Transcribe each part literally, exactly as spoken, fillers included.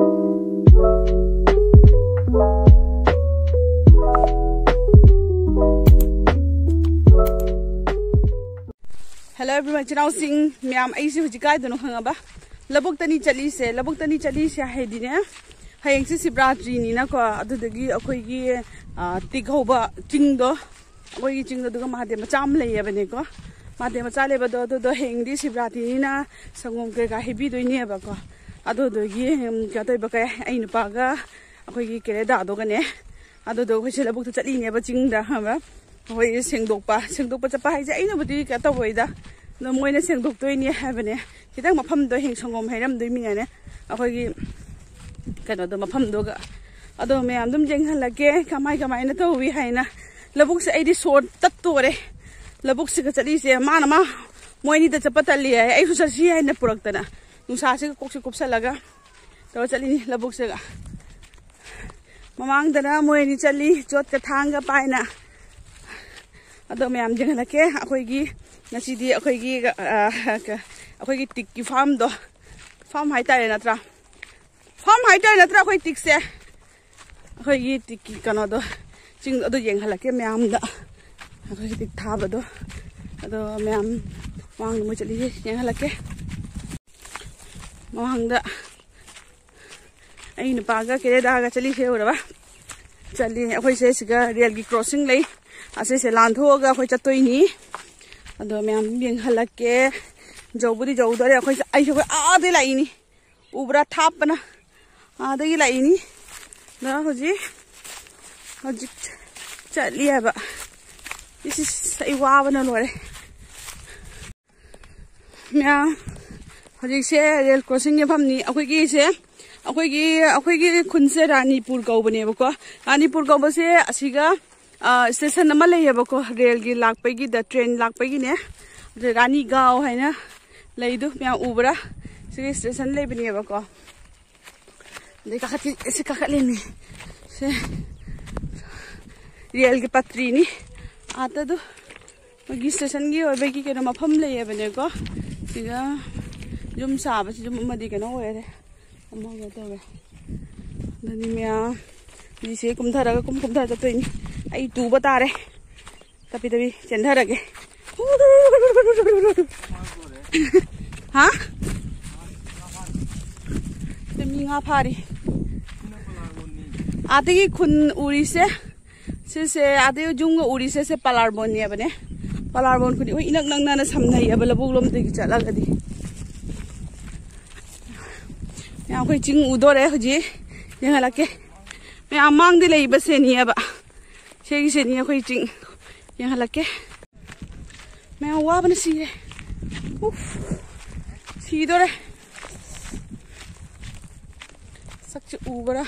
Hello everyone, ꯏꯆꯤꯟ ꯏꯅꯥꯎꯁꯤꯡ ꯃꯌꯥꯝ, ꯑꯩꯁꯦ ꯍꯧꯖꯤꯛ ꯀꯥꯏꯗꯅꯣ ꯈꯪꯉꯕ? ꯂꯧꯕꯨꯛꯇꯅꯤ ꯆꯠꯂꯤꯁꯦ꯫ ꯂꯧꯕꯨꯛꯇꯅꯤ ꯆꯠꯂꯤꯁꯦ ꯍꯥꯏꯗꯤꯅꯦ, ꯍꯌꯦꯡꯁꯦ ꯁꯤꯕꯔꯥꯇ꯭ꯔꯤꯅꯤꯅꯀꯣ, ꯑꯗꯨꯗꯒꯤ ꯑꯩꯈꯣꯏꯒꯤ, ꯑ, ꯇꯤꯛ ꯍꯧꯕ ꯆꯤꯡꯗꯣ, ꯑꯩꯈꯣꯏꯒꯤ ꯆꯤꯡꯗꯣ, ꯑꯗꯨꯒ ꯃꯍꯥꯗꯦꯕ ꯃꯆꯥ ꯑꯃ ꯂꯩꯌꯦꯕꯅꯦꯀꯣ꯫ ꯃꯍꯥꯗꯦꯕ ꯃꯆꯥ ꯂꯩꯕꯗꯣ, ꯑꯗꯨꯗꯣ ꯍꯌꯦꯡꯗꯤ ꯁꯤꯕꯔꯥꯇ꯭ꯔꯤꯅꯤꯅ ꯁꯪꯒꯣꯝ ꯀꯩꯀꯥ ꯍꯩꯕꯤꯗꯣꯏꯅꯦꯕꯀꯣ꯫ ꯑꯗꯨꯗꯨꯒꯤ, ꯎꯝ, ꯀꯩꯅꯣ ꯇꯧꯕ ꯀꯩ, ꯑꯩ ꯅꯨꯄꯥꯒ ꯑꯩꯈꯣꯏꯒꯤ ꯀꯦꯔꯦꯗꯥꯗꯣꯒꯅꯦ, ꯑꯗꯨꯗꯣ ꯑꯩꯈꯣꯏꯁꯦ ꯂꯧꯕꯨꯛꯇ ꯆꯠꯂꯤꯅꯦꯕ, ꯆꯤꯡꯗ, ꯈꯪꯉꯕ? ꯑꯩꯈꯣꯏ ꯁꯦꯡꯗꯣꯛꯄ, ꯁꯦꯡꯗꯣꯛꯄ ꯆꯠꯄ ꯍꯥꯏꯁꯦ ꯑꯩꯅꯕꯨꯗꯤ ꯀꯩꯅꯣ ꯇꯧꯔꯣꯏꯗ, ꯑꯗꯣ ꯃꯣꯏꯅ ꯁꯦꯡꯗꯣꯛꯇꯣꯏꯅꯦ ꯍꯥꯏꯕꯅꯦ꯫ ꯈꯤꯇꯪ ꯃꯐꯝꯗꯣ ꯍꯌꯦꯡ ꯁꯪꯒꯣꯝ ꯍꯩꯔꯝꯗꯣꯏ ꯃꯤꯅꯅꯦ, ꯑꯩꯈꯣꯏꯒꯤ ꯀꯩꯅꯣꯗꯣ, ꯃꯐꯝꯗꯨꯒ꯫ ꯑꯗꯣ ꯃꯌꯥꯝ ꯑꯗꯨꯝ ꯌꯦꯡꯍꯜꯂꯛꯀꯦ, ꯀꯃꯥꯏ ꯀꯃꯥꯏꯅ ꯇꯧꯋꯤ ꯍꯥꯏꯅ꯫ ꯂꯧꯕꯨꯛꯁꯦ ꯑꯩꯗꯤ ꯁꯣꯔ ꯇꯠꯇꯣꯔꯦ꯫ ꯂꯧꯕꯨꯛꯁꯤꯒ ꯆꯠꯂꯤꯁꯦ, ꯃꯥꯅ ꯃꯥ ꯃꯣꯏ ꯑꯅꯤꯗ ꯆꯠꯄ ꯇꯜꯂꯤ ꯍꯥꯏ, ꯑꯩꯁꯨ ꯆꯠꯁꯤ ꯍꯥꯏꯅ ꯄꯨꯔꯛꯇꯅ, ꯅꯨꯡꯁꯥꯁꯤꯒ ꯀꯣꯛꯁꯤ ꯀꯨꯞꯁꯜꯂꯒ ꯇꯧꯔ ꯆꯠꯂꯤꯅꯤ ꯂꯧꯕꯨꯛꯁꯤꯒ꯫ ꯃꯃꯥꯡꯗꯅ ꯃꯣꯏ ꯑꯅꯤ ꯆꯠꯂꯤ, ꯆꯣꯠꯀ ꯊꯥꯡꯒ ꯄꯥꯏꯅ꯫ ꯑꯗꯣ ꯃꯌꯥꯝ ꯌꯦꯡꯍꯜꯂꯛꯀꯦ꯫ ꯑꯩꯈꯣꯏꯒꯤ ꯉꯁꯤꯗꯤ ꯑꯩꯈꯣꯏꯒꯤ, ꯑ, ꯑꯩꯈꯣꯏꯒꯤ ꯇꯤꯛꯀꯤ ꯐꯥꯔꯝꯗꯣ, ꯐꯥꯔꯝ ꯍꯥꯏꯇꯥꯔꯦ ꯅꯠꯇ꯭ꯔꯥ? ꯐꯥꯔꯝ ꯍꯥꯏꯇꯥꯔꯦ ꯅꯠꯇ꯭ꯔꯥ ꯑꯩꯈꯣꯏ ꯇꯤꯛꯁꯦ? ꯑꯩꯈꯣꯏꯒꯤ ꯇꯤꯛꯀꯤ ꯀꯩꯅꯣꯗꯣ, ꯆꯤꯡ ꯑꯗꯨ ꯌꯦꯡꯍꯜꯂꯛꯀꯦ ꯃꯌꯥꯝꯗ꯫ ꯑꯩꯈꯣꯏꯒꯤ ꯇꯤꯛ ꯊꯥꯕꯗꯣ, ꯑꯗꯣ ꯃꯌꯥꯝ ꯃꯃꯥꯡꯗ ꯃꯣꯏ ꯆꯠꯂꯤꯁꯦ ꯌꯦꯡꯍꯜꯂꯛꯀꯦ꯫ ꯃꯃꯥꯡꯗ ꯑꯩ ꯅꯨꯄꯥꯒ ꯀꯦꯔꯦꯗꯥꯒ ꯆꯠꯂꯤꯁꯦ ꯎꯔꯕ? ꯆꯠꯂꯤ꯫ ꯑꯩꯈꯣꯏꯁꯦ ꯁꯤꯒ ꯔꯦꯜꯒꯤ ꯀ꯭ꯔꯣꯁꯤꯡ ꯂꯩ, ꯑꯁꯤꯁꯦ ꯂꯥꯟꯊꯣꯛꯑꯒ ꯑꯩꯈꯣꯏ ꯆꯠꯇꯣꯏꯅꯤ꯫ ꯑꯗꯣ ꯃꯌꯥꯝ ꯌꯦꯡꯍꯜꯂꯛꯀꯦ꯫ ꯌꯧꯕꯨꯗꯤ ꯌꯧꯗꯣꯔꯦ꯫ ꯑꯩꯈꯣꯏ, ꯑꯩꯁꯦ ꯑꯩꯈꯣꯏ ꯑꯥꯗꯩ ꯂꯥꯛꯏꯅꯤ, ꯎꯕ꯭ꯔꯥ? ꯊꯥꯞꯄꯅ ꯑꯥꯗꯒꯤ ꯂꯥꯛꯏꯅꯤ꯫ ꯑꯗ ꯍꯧꯖꯤꯛ, ꯍꯧꯖꯤꯛ ꯆꯠꯂꯤ ꯍꯥꯏꯕ꯫ ꯏꯁ, ꯏꯁ, ꯑꯩ ꯋꯥꯕꯅ ꯂꯣꯏꯔꯦ꯫ ꯃꯌꯥꯝ, ꯍꯧꯖꯤꯛꯁꯦ ꯔꯦꯜ ꯀ꯭ꯔꯣꯁꯤꯡ ꯃꯐꯝꯅꯤ꯫ ꯑꯩꯈꯣꯏꯒꯤꯁꯦ, ꯑꯩꯈꯣꯏꯒꯤ, ꯑꯩꯈꯣꯏꯒꯤ ꯈꯨꯟꯁꯦ ꯔꯥꯅꯤꯄꯨꯔ ꯀꯧꯕꯅꯦꯕꯀꯣ꯫ ꯔꯥꯅꯤꯄꯨꯔ ꯀꯧꯕꯁꯦ ꯑꯁꯤꯒ, ꯑ, ꯁ꯭ꯇꯦꯁꯟ ꯑꯃ ꯂꯩꯌꯦꯕꯀꯣ, ꯔꯦꯜꯒꯤ ꯂꯥꯛꯄꯒꯤꯗ, ꯇ꯭ꯔꯦꯟ ꯂꯥꯛꯄꯒꯤꯅꯦ꯫ ꯑꯗ ꯔꯥꯅꯤꯒꯥꯎ ꯍꯥꯏꯅ ꯂꯩꯗꯨ ꯃꯌꯥꯝ ꯎꯕ꯭ꯔꯥ? ꯁꯤꯒꯤ ꯁ꯭ꯇꯦꯁꯟ ꯂꯩꯕꯅꯦꯕꯀꯣ꯫ ꯑꯗꯩ ꯀꯥꯈꯠꯀꯦ, ꯁꯤ ꯀꯥꯈꯠꯂꯤꯅꯤ꯫ ꯁꯦ ꯔꯦꯜꯒꯤ ꯄꯠꯇ꯭ꯔꯤꯅꯤ꯫ ꯑꯥꯗꯗꯨ ꯃꯣꯏꯒꯤ ꯁ꯭ꯇꯦꯁꯟꯒꯤ ꯑꯣꯏꯕꯒꯤ ꯀꯩꯅꯣ ꯃꯐꯝ ꯂꯩꯌꯦꯕꯅꯦꯀꯣ꯫ ꯁꯤꯗ ꯌꯨꯝ ꯁꯥꯕꯁꯤ, ꯌꯨꯝ ꯑꯃꯗꯤ ꯀꯩꯅꯣ ꯑꯣꯏꯔꯦ, ꯑꯃꯒ ꯇꯧꯔꯦ꯫ ꯑꯗꯨꯅꯤ ꯃꯌꯥꯝ, ꯍꯧꯖꯤꯛꯁꯦ ꯀꯨꯝꯊꯔꯒ, ꯀꯨꯝ ꯀꯨꯝꯊꯔ ꯆꯠꯇꯣꯏꯅꯤ꯫ ꯑꯩ ꯇꯨꯕ ꯇꯥꯔꯦ꯫ ꯇꯞꯄꯤ ꯇꯞꯄꯤ ꯆꯦꯟꯊꯔꯒꯦ꯫ ꯍꯥ? ꯁꯤꯗ ꯃꯤ ꯉꯥ ꯐꯥꯔꯤ꯫ ꯑꯥꯗꯒꯤ ꯈꯨꯟ ꯎꯔꯤꯁꯦ, ꯁꯤꯁꯦ ꯑꯥꯗꯒꯤ ꯌꯨꯝꯒ ꯎꯔꯤꯁꯦ, ꯁꯦ ꯄꯂꯥꯔꯕꯣꯟꯅꯦꯕꯅꯦ꯫ ꯄꯂꯥꯔꯕꯣꯟ ꯈꯨꯗꯤ ꯑꯩꯈꯣꯏ ꯏꯅꯛ ꯅꯛꯅꯅ ꯁꯝꯅꯩꯌꯦꯕ, ꯂꯧꯕꯨꯛ ꯂꯣꯝꯗꯒꯤ ꯆꯠꯂꯒꯗꯤ꯫ ꯃꯌꯥꯝ, ꯑꯩꯈꯣꯏ ꯆꯤꯡ ꯎꯗꯣꯔꯦ ꯍꯧꯖꯤꯛ꯫ ꯌꯦꯡꯍꯜꯂꯛꯀꯦ꯫ ꯃꯌꯥꯝ, ꯃꯥꯡꯗ ꯂꯩꯕ ꯁꯦꯅꯤꯑꯕ꯫ ꯁꯤꯒꯤ ꯁꯦꯅꯤ ꯑꯩꯈꯣꯏ ꯆꯤꯡ꯫ ꯌꯦꯡꯍꯜꯂꯛꯀꯦ꯫ ꯃꯌꯥꯝ, ꯋꯥꯕꯅ ꯁꯤꯔꯦ꯫ ꯎꯐ꯫ ꯁꯤꯗꯣꯔꯦ꯫ ꯁꯛꯁꯦ ꯎꯕ꯭ꯔꯥ?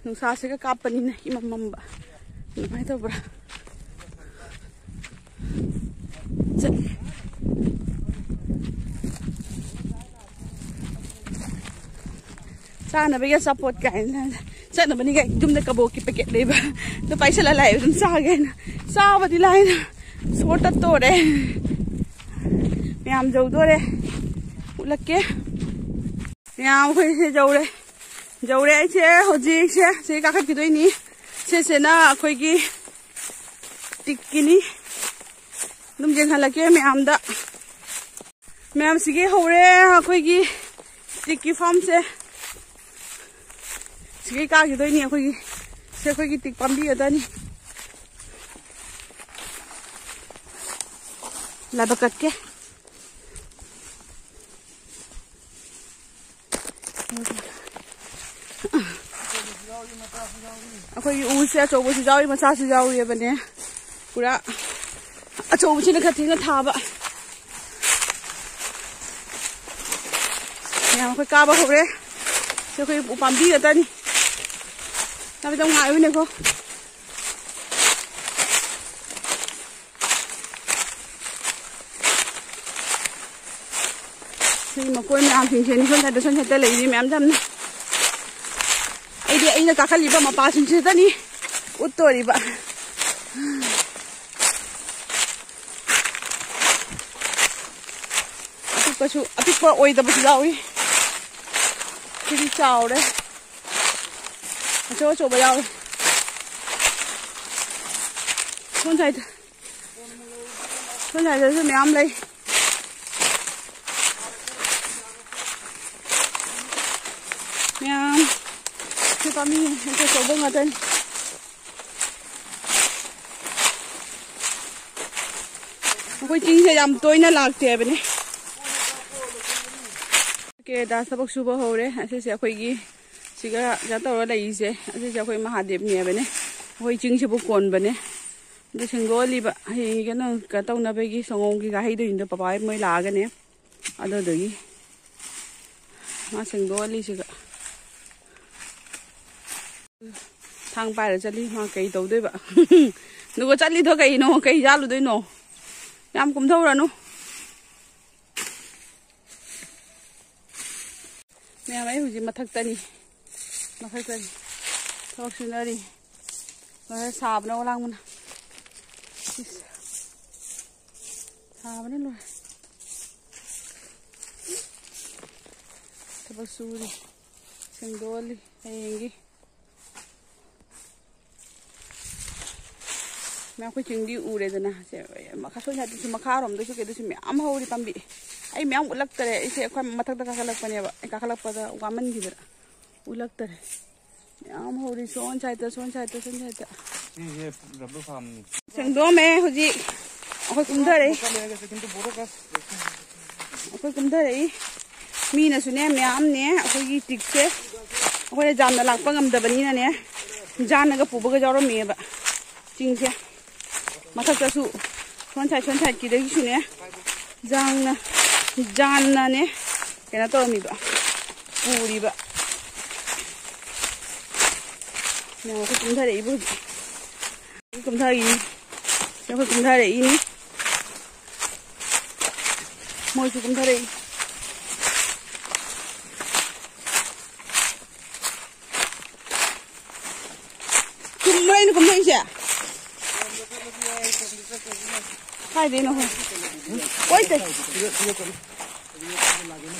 ꯅꯨꯡꯁꯥꯁꯤꯒ ꯀꯥꯞꯄꯅꯤꯅ ꯏꯃꯝ ꯃꯝꯕ꯫ ꯑꯗꯨꯃꯥꯏꯅ ꯇꯧꯕ꯭ꯔꯥ? ꯆꯠꯂꯦ꯫ ꯆꯥꯅꯕꯒꯤ ꯑꯆꯥꯄꯣꯠ ꯀꯥꯏꯅ ꯆꯠꯅꯕꯅꯤ ꯀꯥꯏ ꯌꯨꯝꯗ ꯀꯕꯣꯛꯀꯤ ꯄꯦꯀꯦꯠ ꯂꯩꯕ꯫ ꯑꯗꯨ ꯄꯥꯏꯁꯜꯂ ꯂꯥꯛꯑꯦ, ꯑꯗꯨꯝ ꯆꯥꯒꯦꯅ꯫ ꯆꯥꯕꯗꯤ ꯂꯥꯏꯅ ꯁꯣꯔ ꯇꯠꯇꯣꯔꯦ꯫ ꯃꯌꯥꯝ ꯌꯧꯗꯣꯔꯦ꯫ ꯎꯠꯂꯛꯀꯦ꯫ ꯃꯌꯥꯝ, ꯑꯩꯈꯣꯏꯁꯦ ꯌꯧꯔꯦ꯫ ꯌꯧꯔꯦ ꯑꯩꯁꯦ ꯍꯧꯖꯤꯛꯁꯦ꯫ ꯁꯤ ꯀꯥꯈꯠꯈꯤꯗꯣꯏꯅꯤ꯫ ꯁꯤꯁꯤꯅ ꯑꯩꯈꯣꯏꯒꯤ ꯇꯤꯛꯀꯤꯅꯤ꯫ ꯑꯗꯨꯝ ꯌꯦꯡꯍꯜꯂꯛꯀꯦ ꯃꯌꯥꯝꯗ꯫ ꯃꯌꯥꯝ, ꯁꯤꯒꯤ ꯍꯧꯔꯦ ꯑꯩꯈꯣꯏꯒꯤ ꯇꯤꯛꯀꯤ ꯐꯥꯔꯝꯁꯦ꯫ ꯁꯤꯒꯩ ꯀꯥꯈꯤꯗꯣꯏꯅꯤ ꯑꯩꯈꯣꯏꯒꯤ꯫ ꯁꯤ ꯑꯩꯈꯣꯏꯒꯤ ꯇꯤꯛ ꯄꯥꯝꯕꯤ ꯈꯛꯇꯅꯤ꯫ ꯂꯥꯏꯕꯛ ꯀꯠꯀꯦ꯫ ꯑꯩꯈꯣꯏꯒꯤ ꯎꯁꯦ ꯑꯆꯧꯕꯁꯨ ꯌꯥꯎꯔꯤ, ꯃꯆꯥꯁꯨ ꯌꯥꯎꯔꯤꯕꯅꯦ꯫ ꯄꯨꯔꯥ ꯑꯆꯧꯕꯁꯤꯅ ꯈꯔ ꯊꯦꯡꯅ ꯊꯥꯕ꯫ ꯃꯌꯥꯝ, ꯑꯩꯈꯣꯏ ꯀꯥꯕ ꯍꯧꯔꯦ꯫ ꯁꯤ ꯑꯩꯈꯣꯏ ꯎꯄꯥꯝꯕꯤ ꯉꯥꯛꯇꯅꯤ꯫ ꯌꯥꯝ ꯉꯥꯏꯕꯅꯦꯀꯣ꯫ ꯁꯤ ꯃꯀꯣꯏ ꯃꯌꯥꯝꯁꯤꯡꯁꯦ ꯁꯣꯝ ꯁꯥꯏꯗ, ꯁꯣꯝ ꯁꯥꯏꯗ ꯂꯩꯔꯤ ꯃꯌꯥꯝ ꯌꯥꯝꯅ꯫ ꯑꯩꯗꯤ ꯑꯩꯅ ꯀꯥꯈꯠꯂꯤꯕ ꯃꯄꯥꯁꯤꯡꯁꯤꯗꯅꯤ ꯎꯠꯇꯣꯔꯤꯕ꯫ ꯑꯄꯤꯛꯄꯁꯨ, ꯑꯄꯤꯛꯄ ꯑꯣꯏꯗꯕꯁꯨ ꯌꯥꯎꯏ꯫ ꯁꯤꯗꯤ ꯆꯥꯎꯔꯦ꯫ ꯑꯆꯧ ꯑꯆꯧꯕ ꯌꯥꯎꯔꯦ꯫ ꯁꯣꯝ ꯁꯥꯏꯗ, ꯁꯣꯝ ꯁꯥꯏꯗꯁꯨ ꯃꯌꯥꯝ ꯂꯩ꯫ ꯃꯌꯥꯝ ꯁꯤ ꯄꯥꯝꯕꯤ ꯑꯆꯧ ꯑꯆꯧꯕ ꯉꯥꯛꯇꯅꯤ꯫ ꯑꯩꯈꯣꯏ ꯆꯤꯡꯁꯦ ꯌꯥꯝ ꯇꯣꯏꯅ ꯂꯥꯛꯇꯦ ꯍꯥꯏꯕꯅꯤ꯫ ꯀꯦ ꯗꯥꯁ ꯊꯕꯛ ꯁꯨꯕ ꯍꯧꯔꯦ꯫ ꯑꯁꯤꯁꯦ ꯑꯩꯈꯣꯏꯒꯤ ꯁꯤꯒ ꯀꯩꯅꯣ ꯇꯧꯔ ꯂꯩꯔꯤꯁꯦ, ꯑꯁꯤꯁꯦ ꯑꯩꯈꯣꯏ ꯃꯍꯥꯗꯦꯕꯅꯦ ꯍꯥꯏꯕꯅꯦ꯫ ꯑꯩꯈꯣꯏ ꯆꯤꯡꯁꯤꯕꯨ ꯀꯣꯟꯕꯅꯦ꯫ ꯑꯗꯨ ꯁꯦꯡꯗꯣꯛꯍꯜꯂꯤꯕ ꯍꯌꯦꯡꯒꯤ ꯀꯩꯅꯣ ꯀꯩꯅꯣ ꯇꯧꯅꯕꯒꯤ ꯁꯪꯒꯣꯝꯒꯤ ꯍꯩꯗꯣꯏꯅꯤꯗꯣ ꯄꯄꯥ ꯍꯣꯏ ꯃꯣꯏ ꯂꯥꯛꯑꯒꯅꯦ꯫ ꯑꯗꯨꯗꯨꯒꯤ ꯃꯥ ꯁꯦꯡꯗꯣꯛꯍꯜꯂꯤꯁꯤꯒ꯫ ꯊꯥꯡ ꯄꯥꯏꯔ ꯆꯠꯂꯤ꯫ ꯃꯥ ꯀꯩ ꯇꯧꯗꯣꯏꯕ? ꯑꯗꯨꯒ ꯆꯠꯂꯤꯗꯣ ꯀꯩꯅꯣ? ꯀꯩ ꯆꯥꯔꯨꯗꯣꯏꯅꯣ? ꯌꯥꯝ ꯀꯨꯝꯊꯧꯔꯅꯨ꯫ ꯃꯌꯥꯝ ꯑꯩ ꯍꯧꯖꯤꯛ ꯃꯊꯛꯇꯅꯤ꯫ ꯃꯊꯛꯇꯅꯤ꯫ ꯊꯕꯛ ꯁꯨꯅꯔꯤ꯫ ꯂꯣꯏꯔꯦ, ꯁꯥꯕꯅ ꯋꯥ ꯂꯥꯡꯕꯅ꯫ ꯏꯁ꯫ ꯁꯥꯕꯅ ꯂꯣꯏꯔꯦ꯫ ꯊꯕꯛ ꯁꯨꯔꯤ꯫ ꯁꯦꯡꯗꯣꯛꯍꯜꯂꯤ꯫ ꯍꯌꯦꯡꯒꯤ꯫ ꯃꯌꯥꯝ ꯑꯩꯈꯣꯏ ꯆꯤꯡꯗꯤ ꯎꯔꯦꯗꯅ꯫ ꯁꯦ, ꯃꯈꯥ ꯁꯣꯝ ꯁꯥꯏꯗꯁꯨ, ꯃꯈꯥꯔꯣꯝꯗꯁꯨ ꯀꯩꯗꯁꯨ ꯃꯌꯥꯝ ꯍꯧꯔꯤ ꯄꯥꯝꯕꯤ꯫ ꯑꯩ ꯃꯌꯥꯝ ꯎꯠꯂꯛꯇꯔꯦ꯫ ꯑꯩꯁꯦ ꯑꯩꯈꯣꯏ ꯃꯊꯛꯇ ꯀꯥꯈꯠꯂꯛꯄꯅꯦꯕ꯫ ꯑꯩ ꯀꯥꯈꯠꯂꯛꯄꯗ ꯋꯥꯃꯟꯈꯤꯗꯅ ꯎꯠꯂꯛꯇꯔꯦ꯫ ꯃꯌꯥꯝ ꯍꯧꯔꯤ ꯁꯣꯝ ꯁꯥꯏꯗ, ꯁꯣꯝ ꯁꯥꯏꯗ, ꯁꯣꯝ ꯁꯥꯏꯗ꯫ ꯁꯤꯁꯦ ꯔꯕꯔ ꯐꯥꯝꯅꯤ꯫ ꯁꯦꯡꯗꯣꯛꯑꯝꯃꯦ ꯍꯧꯖꯤꯛ꯫ ꯑꯩꯈꯣꯏ ꯀꯨꯝꯊꯔꯛꯏ꯫ ꯑꯩꯈꯣꯏ ꯀꯨꯝꯊꯔꯛꯏ꯫ ꯃꯤꯅꯁꯨꯅꯦ ꯃꯌꯥꯝꯅꯦ ꯑꯩꯈꯣꯏꯒꯤ ꯇꯤꯛꯁꯦ ꯑꯩꯈꯣꯏꯅ ꯌꯥꯝꯅ ꯂꯥꯛꯄ ꯉꯝꯗꯕꯅꯤꯅꯅꯦ, ꯌꯥꯟꯅꯒ ꯄꯨꯕꯒ ꯌꯥꯎꯔꯝꯃꯦꯕ ꯆꯤꯡꯁꯦ꯫ ꯃꯊꯛꯇꯁꯨ ꯁꯣꯝ ꯁꯥꯏꯠ, ꯁꯣꯝ ꯁꯥꯏꯠꯀꯤꯗꯒꯤꯁꯨꯅꯦ ꯖꯥꯡꯅ, ꯖꯥꯟꯅꯅꯦ ꯀꯩꯅꯣ ꯇꯧꯔꯝꯃꯤꯕ, ꯄꯨꯔꯤꯕ꯫ ꯃꯌꯥꯝ ꯑꯩꯈꯣꯏ ꯀꯨꯝꯊꯔꯛꯏꯕ ꯍꯧꯖꯤꯛ꯫ ꯑꯩꯈꯣꯏ ꯀꯨꯝꯊꯔꯛꯏꯅꯤ꯫ ꯑꯩꯈꯣꯏ ꯀꯨꯝꯊꯔꯛꯏꯅꯤ꯫ ꯃꯣꯏꯁꯨ ꯀꯨꯝꯊꯔꯛꯏ꯫ ꯀꯨꯝꯕ꯭ꯔꯥ ꯑꯩꯅ ꯀꯨꯝꯊꯔꯛꯏꯁꯦ? ꯀꯥꯏꯗꯩꯅꯣ ꯈꯪꯗꯦ꯫ ꯑꯣꯏ ꯇꯩ꯫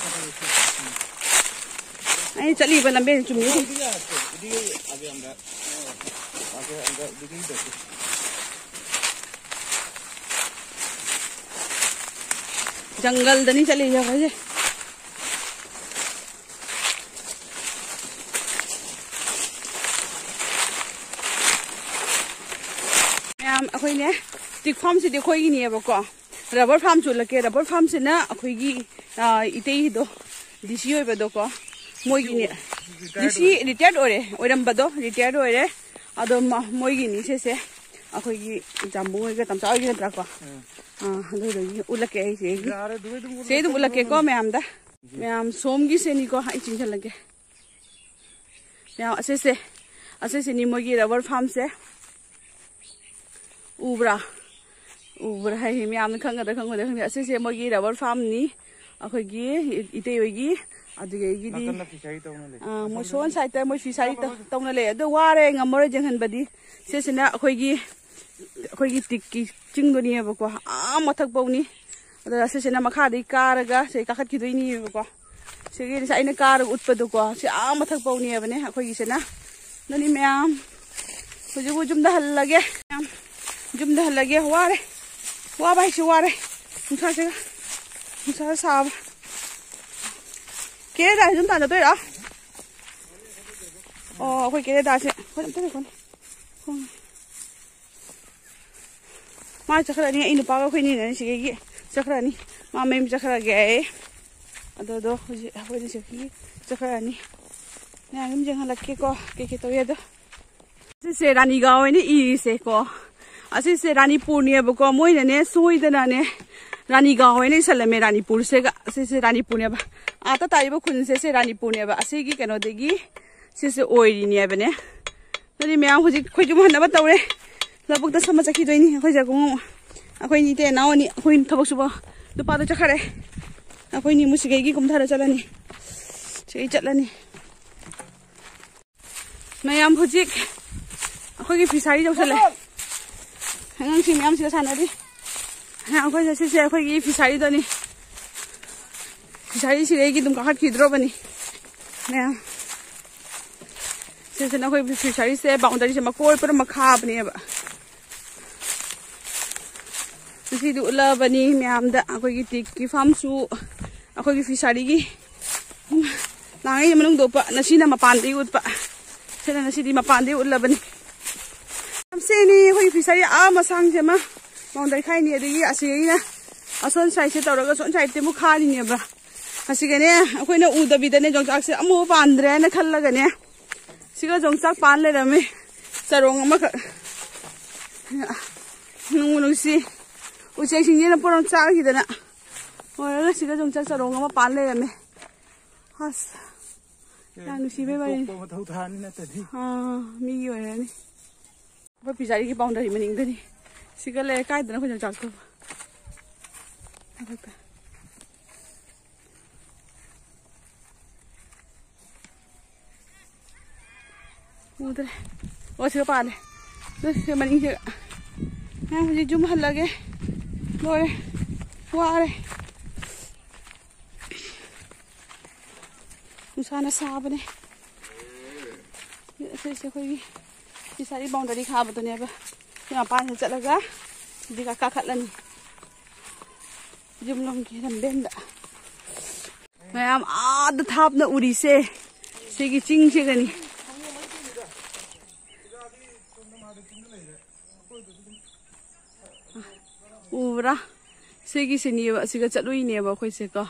ꯑꯩꯅ ꯆꯠꯂꯤꯕ ꯂꯝꯕꯦꯟ ꯆꯨꯝꯃꯤ꯫ ꯖꯪꯒꯜꯗꯅꯤ ꯆꯠꯂꯤꯁꯦ ꯑꯩꯈꯣꯏꯁꯦ꯫ ꯃꯌꯥꯝ ꯑꯩꯈꯣꯏꯅꯦ, ꯇꯤꯛ ꯐꯥꯝꯁꯤꯗꯤ ꯑꯩꯈꯣꯏꯒꯤꯅꯦꯕꯀꯣ꯫ ꯔꯕꯔ ꯐꯥꯝꯁꯨ ꯎꯠꯂꯛꯀꯦ꯫ ꯔꯕꯔ ꯐꯥꯝꯁꯤꯅ ꯑꯩꯈꯣꯏꯒꯤ, ꯑ, ꯏꯇꯩꯗꯣ, ꯗꯤ ꯁꯤ ꯑꯣꯏꯕꯗꯣꯀꯣ, ꯃꯣꯏꯒꯤꯅꯦ꯫ ꯗꯤ ꯁꯤ ꯔꯤꯇꯥꯌꯔ ꯑꯣꯏꯔꯦ, ꯑꯣꯏꯔꯝꯕꯗꯣ ꯔꯤꯇꯥꯌꯔ ꯑꯣꯏꯔꯦ꯫ ꯑꯗꯣ ꯃ-, ꯃꯣꯏꯒꯤꯅꯤ ꯁꯤꯁꯦ, ꯑꯩꯈꯣꯏꯒꯤ ꯖꯥꯝꯕꯨꯡ ꯍꯣꯏꯒ ꯇꯝꯆꯥ ꯍꯣꯏꯒꯤ ꯅꯠꯇ꯭ꯔꯥꯀꯣ? ꯎꯝ꯫ ꯑꯥ, ꯑꯗꯨꯗꯒꯤ ꯎꯠꯂꯛꯀꯦ ꯑꯩꯁꯦ꯫ ꯌꯥꯔꯦ, ꯑꯗꯨ ꯑꯗꯨꯝ ꯁꯤ ꯑꯗꯨꯝ ꯎꯠꯂꯛꯀꯦꯀꯣ ꯃꯌꯥꯝꯗ꯫ ꯃꯌꯥꯝ ꯁꯣꯝꯒꯤꯁꯦꯅꯤꯀꯣ, ꯑꯩ ꯆꯤꯡꯁꯤꯜꯂꯒꯦ꯫ ꯃꯌꯥꯝ ꯑꯁꯤꯁꯦ, ꯑꯁꯤꯁꯤꯅꯤ ꯃꯣꯏꯒꯤ ꯔꯕꯔ ꯐꯥꯝꯁꯦ꯫ ꯎꯕ꯭ꯔꯥ? ꯎꯕ꯭ꯔꯥ ꯍꯥꯏ, ꯃꯌꯥꯝꯅ ꯈꯪꯒꯗ꯭ꯔꯥ ꯈꯪꯉꯣꯏꯗ꯭ꯔꯥ ꯈꯪꯗꯦ꯫ ꯑꯁꯤꯁꯦ ꯃꯣꯏꯒꯤ ꯔꯕꯔ ꯐꯥꯝꯅꯤ, ꯑꯩꯈꯣꯏꯒꯤ ꯏꯇꯩ ꯍꯣꯏꯒꯤ꯫ ꯑꯗꯨꯗꯒꯤꯗꯤ ꯅꯥꯀꯟꯗ ꯐꯤꯁꯥꯔꯤ ꯇꯧꯅ ꯂꯩ꯫ ꯑꯥ, ꯃꯣꯏ ꯁꯣꯝ ꯁꯥꯏꯠꯇ ꯃꯣꯏ ꯐꯤꯁꯥꯔꯤ ꯇꯧ-, ꯇꯧꯅ ꯂꯩ꯫ ꯑꯗꯣ ꯋꯥꯔꯦ, ꯉꯝꯃꯔꯣꯏ ꯌꯦꯡꯍꯟꯕꯗꯤ꯫ ꯁꯤꯁꯤꯅ ꯑꯩꯈꯣꯏꯒꯤ, ꯑꯩꯈꯣꯏꯒꯤ ꯇꯤꯛꯀꯤ ꯆꯤꯡꯗꯨꯅꯦꯕꯀꯣ, ꯑꯥ ꯃꯊꯛ ꯐꯧꯅꯤ꯫ ꯑꯗ ꯁꯤꯁꯤꯅ ꯃꯈꯥꯗꯒꯤ ꯀꯥꯔꯒ ꯁꯤ ꯀꯥꯈꯠꯈꯤꯗꯣꯏꯅꯦꯕꯀꯣ꯫ ꯁꯤꯒꯤ ꯉꯁꯥꯏ ꯑꯩꯅ ꯀꯥꯔꯒ ꯎꯠꯄꯗꯣꯀꯣ, ꯁꯤ ꯑꯥ ꯃꯊꯛ ꯐꯧꯅꯦꯕꯅꯦ ꯑꯩꯈꯣꯏꯒꯤꯁꯤꯅ꯫ ꯑꯗꯨꯅꯤ ꯃꯌꯥꯝ, ꯍꯧꯖꯤꯛꯄꯨ ꯌꯨꯝꯗ ꯍꯜꯂꯒꯦ꯫ ꯌꯨꯝꯗ ꯍꯜꯂꯒꯦ꯫ ꯋꯥꯔꯦ, ꯋꯥꯕ ꯍꯥꯏꯁꯤ ꯋꯥꯔꯦ꯫ ꯅꯨꯡꯁꯥꯁꯤꯒ, ꯅꯨꯡꯁꯥ ꯁꯥꯕ꯫ ꯀꯦꯔꯦꯗꯥ ꯌꯨꯝ ꯇꯥꯟ ꯆꯠꯇꯣꯏꯔꯣ? ꯑꯣ, ꯑꯩꯈꯣꯏ ꯀꯦꯔꯦꯗꯥꯁꯦ ꯑꯩꯈꯣꯏ ꯑꯝꯇ ꯉꯥꯏꯈꯣꯅꯦ꯫ ꯃꯥ ꯆꯠꯈ꯭ꯔꯅꯤ, ꯑꯩ ꯅꯨꯄꯥꯒ ꯑꯩꯈꯣꯏꯅꯤꯅ ꯁꯤꯗꯒꯤ ꯆꯠꯈ꯭ꯔꯅꯤ꯫ ꯃꯥ ꯃꯌꯨꯝ ꯆꯠꯈ꯭ꯔꯒꯦ ꯍꯥꯏꯌꯦ꯫ ꯑꯗꯣ, ꯑꯗꯣ ꯍꯧꯖꯤꯛ ꯑꯩꯈꯣꯏꯅꯤ ꯁꯤꯗꯒꯤ ꯆꯠꯈ꯭ꯔꯅꯤ꯫ ꯃꯌꯥꯝ ꯑꯗꯨꯝ ꯌꯦꯡꯍꯜꯂꯛꯀꯦꯀꯣ, ꯀꯩꯀꯩ ꯇꯧꯋꯦ ꯑꯗꯣ꯫ ꯁꯤꯁꯦ ꯔꯥꯅꯤ ꯒꯥꯎ ꯍꯥꯏꯅ ꯏꯔꯤꯁꯦꯀꯣ꯫ ꯑꯁꯤꯁꯦ ꯔꯥꯅꯤꯄꯨꯔꯅꯦꯕꯀꯣ꯫ ꯃꯣꯏꯅꯅꯦ ꯁꯣꯏꯗꯅꯅꯦ ꯔꯥꯅꯤ ꯒꯥꯎ ꯍꯥꯏꯅ ꯏꯁꯜꯂꯝꯃꯦ ꯔꯥꯅꯤꯄꯨꯔꯁꯦꯒ꯫ ꯁꯤꯁꯦ ꯔꯥꯅꯤꯄꯨꯔꯅꯦꯕ꯫ ꯑꯥꯗ ꯇꯥꯛꯏꯕ ꯈꯨꯟꯁꯦ ꯁꯤ ꯔꯥꯅꯤꯄꯨꯔꯅꯦꯕ꯫ ꯑꯁꯤꯒꯤ ꯀꯩꯅꯣꯗꯒꯤ ꯁꯤꯁꯦ ꯑꯣꯏꯔꯤꯅꯦꯕꯅꯦ꯫ ꯑꯗꯨꯗꯤ ꯃꯌꯥꯝ ꯍꯧꯖꯤꯛ ꯑꯩꯈꯣꯏ ꯌꯨꯝ ꯍꯟꯅꯕ ꯇꯧꯔꯦ꯫ ꯂꯧꯕꯨꯛꯇ ꯁꯝꯕ ꯆꯠꯈꯤꯗꯣꯏꯅꯤ ꯑꯩꯈꯣꯏ ꯖꯒꯨꯡ꯫ ꯑꯩꯈꯣꯏ ꯏꯇꯩ ꯏꯅꯥꯎ ꯑꯅꯤ, ꯑꯩꯈꯣꯏ ꯊꯕꯛ ꯁꯨꯕ ꯅꯨꯄꯥꯗꯣ ꯆꯠꯈ꯭ꯔꯦ꯫ ꯑꯩꯈꯣꯏꯅꯤ ꯑꯃꯨꯛ ꯁꯤꯒꯩꯒꯤ ꯀꯨꯝꯊꯔ ꯆꯠꯂꯅꯤ꯫ ꯁꯤꯒꯩ ꯆꯠꯂꯅꯤ꯫ ꯃꯌꯥꯝ ꯍꯧꯖꯤꯛ ꯑꯩꯈꯣꯏꯒꯤ ꯐꯤꯁꯥꯔꯤ ꯌꯧꯁꯜꯂꯦ꯫ ꯑꯉꯥꯡꯁꯤꯡ ꯃꯌꯥꯝꯁꯤꯒ ꯁꯥꯟꯅꯔꯤ꯫ ꯃꯌꯥꯝ ꯑꯩꯈꯣꯏ ꯆꯠꯁꯤꯁꯦ ꯑꯩꯈꯣꯏꯒꯤ ꯐꯤꯁꯥꯔꯤꯗꯅꯤ꯫ ꯐꯤꯁꯥꯔꯤ ꯁꯤꯒꯩꯒꯤ ꯑꯗꯨꯝ ꯀꯥꯈꯠꯈꯤꯗ꯭ꯔꯣꯕꯅꯤ꯫ ꯃꯌꯥꯝ, ꯁꯤꯁꯤꯅ ꯑꯩꯈꯣꯏ ꯐꯤꯁꯥꯔꯤꯁꯦ, ꯕꯥꯎꯟꯗꯔꯤꯁꯦ ꯃꯀꯣꯏ ꯄꯨꯔꯥ ꯃꯈꯥꯕꯅꯦꯕ꯫ ꯉꯁꯤꯗꯤ ꯎꯠꯂꯕꯅꯤ ꯃꯌꯥꯝꯗ ꯑꯩꯈꯣꯏꯒꯤ ꯇꯤꯛꯀꯤ ꯐꯥꯔꯝꯁꯨ, ꯑꯩꯈꯣꯏꯒꯤ ꯐꯤꯁꯥꯔꯤꯒꯤ ꯅꯍꯥꯟꯉꯩ ꯃꯅꯨꯡꯗ ꯎꯠꯄ, ꯉꯁꯤꯅ ꯃꯄꯥꯟꯗꯒꯤ ꯎꯠꯄ꯫ ꯁꯤꯅ ꯉꯁꯤꯗꯤ ꯃꯄꯥꯟꯗꯒꯤ ꯎꯠꯂꯕꯅꯤ꯫ ꯌꯥꯝ ꯁꯦꯡꯅꯤ ꯑꯩꯈꯣꯏꯒꯤ ꯐꯤꯁꯥꯔꯤ ꯑꯥ ꯃꯁꯥꯡꯁꯦ ꯑꯃ ꯃꯉꯣꯟꯗ ꯈꯥꯏꯅꯤ, ꯑꯗꯒꯤ ꯑꯁꯤꯒꯩꯅ ꯑꯁꯣꯟ ꯁꯥꯏꯠꯁꯦ ꯇꯧꯔꯒ ꯑꯁꯣꯟ ꯁꯥꯏꯠꯇꯤ ꯑꯃꯨꯛ ꯈꯥꯔꯤꯅꯦꯕ꯫ ꯑꯁꯤꯒꯅꯦ ꯑꯩꯈꯣꯏꯅ ꯎꯗꯕꯤꯗꯅꯦ ꯌꯣꯡꯆꯥꯛꯁꯦ ꯑꯃꯨꯛ ꯄꯥꯟꯗ꯭ꯔꯦꯅ ꯈꯜꯂꯒꯅꯦ, ꯁꯤꯒ ꯌꯣꯡꯆꯥꯛ ꯄꯥꯟ ꯂꯩꯔꯝꯃꯤ꯫ ꯆꯔꯣꯡ ꯑꯃꯈꯛ꯫ ꯅꯨꯡꯕꯨ ꯅꯨꯡꯁꯤ꯫ ꯎꯆꯦꯛꯁꯤꯡꯁꯤꯅ ꯄꯨꯔꯥ ꯆꯥꯈꯤꯗꯅ ꯑꯣꯏꯔꯒ ꯁꯤꯒ ꯌꯣꯡꯆꯥꯛ ꯆꯔꯣꯡ ꯑꯃ ꯄꯥꯟ ꯂꯩꯔꯝꯃꯦ꯫ ꯑꯁ, ꯌꯥꯝ ꯅꯨꯡꯁꯤꯕꯩ ꯋꯥꯔꯤꯅꯤ꯫ ꯇꯣꯛꯄ ꯃꯊꯧ ꯊꯥꯅꯤ ꯅꯠꯇ꯭ꯔꯗꯤ꯫ ꯑꯥ, ꯃꯤꯒꯤ ꯑꯣꯏꯔꯅꯤ꯫ ꯑꯩꯈꯣꯏ ꯐꯤꯁꯥꯔꯤꯒꯤ ꯕꯥꯎꯟꯗꯔꯤ ꯃꯅꯤꯡꯗꯅꯤ꯫ ꯁꯤꯒ ꯂꯩꯔꯦ, ꯀꯥꯏꯗꯅꯣ ꯑꯩꯈꯣꯏꯅ ꯆꯥꯛꯇꯣ꯫ ꯎꯗ꯭ꯔꯦ꯫ ꯑꯣ, ꯁꯤꯒ ꯄꯥꯜꯂꯦ꯫ ꯑꯗꯨ ꯁꯤ ꯃꯅꯤꯡꯁꯤꯒ꯫ ꯅꯪ ꯍꯧꯖꯤꯛ ꯌꯨꯝ ꯍꯜꯂꯒꯦ꯫ ꯂꯣꯏꯔꯦ꯫ ꯋꯥꯔꯦ꯫ ꯅꯨꯡꯁꯥꯅ ꯁꯥꯕꯅꯦ꯫ ꯑꯁꯤꯁꯦ ꯑꯩꯈꯣꯏꯒꯤ ꯐꯤꯁꯥꯔꯤ ꯕꯥꯎꯟꯗꯔꯤ ꯈꯥꯕꯗꯨꯅꯦꯕ꯫ ꯁꯤ ꯃꯄꯥꯟꯗ ꯆꯠꯂꯒ ꯁꯤꯗꯤ ꯀꯥ-, ꯀꯥꯈꯠꯂꯅꯤ꯫ ꯌꯨꯝꯂꯣꯝꯒꯤ ꯂꯝꯕꯦꯟꯗ꯫ ꯃꯌꯥꯝ ꯑꯥꯗ ꯊꯥꯞꯅ ꯎꯔꯤꯁꯦ ꯁꯤꯒꯤ ꯆꯤꯡꯁꯤꯒꯅꯤ꯫ ꯎꯕ꯭ꯔꯥ? ꯁꯤꯒꯤꯁꯤꯅꯦꯕ, ꯑꯁꯤꯒ ꯆꯠꯂꯨꯏꯅꯦꯕ ꯑꯩꯈꯣꯏꯁꯦꯀꯣ꯫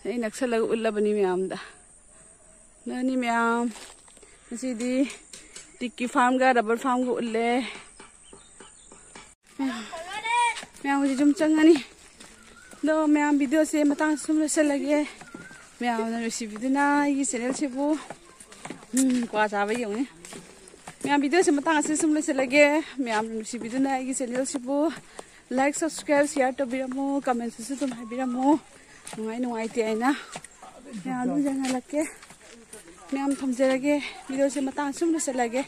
ꯑꯩ ꯅꯛꯁꯜꯂꯒ ꯎꯠꯂꯕꯅꯤ ꯃꯌꯥꯝꯗ꯫ ꯅꯣꯏꯅꯤ ꯃꯌꯥꯝ, ꯉꯁꯤꯗꯤ ꯇꯤꯛꯀꯤ ꯐꯥꯔꯝꯒ ꯔꯕꯔ ꯐꯥꯔꯝꯒ ꯎꯠꯂꯦ꯫ ꯃꯌꯥꯝ ꯍꯧꯖꯤꯛ ꯌꯨꯝ ꯆꯪꯉꯅꯤ꯫ ꯑꯗꯣ ꯃꯌꯥꯝ, ꯚꯤꯗꯤꯑꯣꯁꯦ ꯃꯇꯥꯡ ꯁꯨꯝ ꯂꯣꯏꯁꯤꯜꯂꯒꯦ꯫ ꯃꯌꯥꯝꯅ ꯅꯨꯡꯁꯤꯕꯤꯗꯨꯅ ꯑꯩꯒꯤ ꯆꯦꯅꯦꯜꯁꯤꯕꯨ, ꯎꯝ, ꯀ꯭ꯋꯥ ꯆꯥꯕ ꯌꯦꯡꯉꯨꯅꯦ꯫ ꯃꯌꯥꯝ, ꯚꯤꯗꯤꯑꯣꯁꯦ ꯃꯇꯥꯡ ꯑꯁꯤꯗ ꯁꯨꯝ ꯂꯣꯏꯁꯤꯜꯂꯒꯦ꯫ ꯃꯌꯥꯝꯅ ꯅꯨꯡꯁꯤꯕꯤꯗꯨꯅ ꯑꯩꯒꯤ ꯆꯦꯅꯦꯜꯁꯤꯕꯨ like, subscribe, share ꯇꯧꯕꯤꯔꯝꯃꯨ, comments ꯁꯨ ꯑꯗꯨꯝ ꯍꯥꯏꯕꯤꯔꯝꯃꯨ꯫ ꯅꯨꯡꯉꯥꯏ ꯅꯨꯡꯉꯥꯏꯇꯦ ꯍꯥꯏꯅ ꯃꯌꯥꯝ ꯑꯗꯨꯝ ꯌꯦꯡꯍꯜꯂꯛꯀꯦ꯫ ꯃꯌꯥꯝ, ꯊꯝꯖꯔꯒꯦ꯫ ꯚꯤꯗꯤꯑꯣꯁꯦ ꯃꯇꯥꯡ ꯁꯨꯝ ꯂꯣꯏꯁꯤꯜꯂꯒꯦ꯫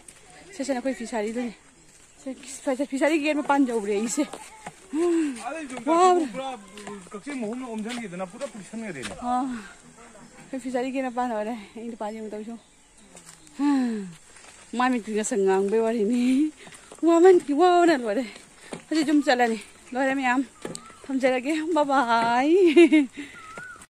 ꯁꯤꯁꯤꯅ ꯑꯩꯈꯣꯏ ꯐꯤꯁꯥꯔꯤꯗꯨꯅꯤ꯫ ꯁꯦ, ꯐꯤꯁꯥꯔꯤ ꯒꯦꯠ ꯃꯄꯥꯟ ꯌꯧꯔꯦ ꯑꯩꯁꯦ꯫ ꯑꯗꯩ ꯌꯣꯡꯆꯥꯛꯁꯤꯕꯨ ꯋꯥꯕꯅ꯫ ꯄꯨꯔꯥ ꯀꯛꯆꯦꯡ ꯃꯍꯨꯝꯅ ꯑꯣꯝꯁꯤꯟꯈꯤꯗꯅ ꯄꯨꯔꯥ ꯄꯨꯛꯁꯟꯈ꯭ꯔꯦꯅꯦ꯫ ꯑꯥ꯫ ꯑꯩꯈꯣꯏ ꯐꯤꯁꯥꯔꯤꯒꯤ ꯅꯨꯄꯥꯅ ꯑꯣꯏꯔꯦ꯫ ꯑꯩ ꯅꯨꯄꯥꯗꯤ ꯑꯃꯨꯛ ꯇꯧꯁꯨ꯫ ꯃꯥꯏ ꯃꯤꯠꯀꯤ ꯉꯁꯪ ꯉꯥꯡꯕꯩ ꯋꯥꯔꯤꯅꯤ꯫ ꯋꯥꯃꯟꯒꯤ ꯋꯥꯅ ꯂꯣꯏꯔꯦ꯫ ꯍꯧꯖꯤꯛ ꯌꯨꯝ ꯆꯠꯂꯅꯤ꯫ ꯂꯣꯏꯔꯦ ꯃꯌꯥꯝ꯫ ꯊꯝꯖꯔꯒꯦ꯫ ꯕꯥꯏ ꯕꯥꯏ꯫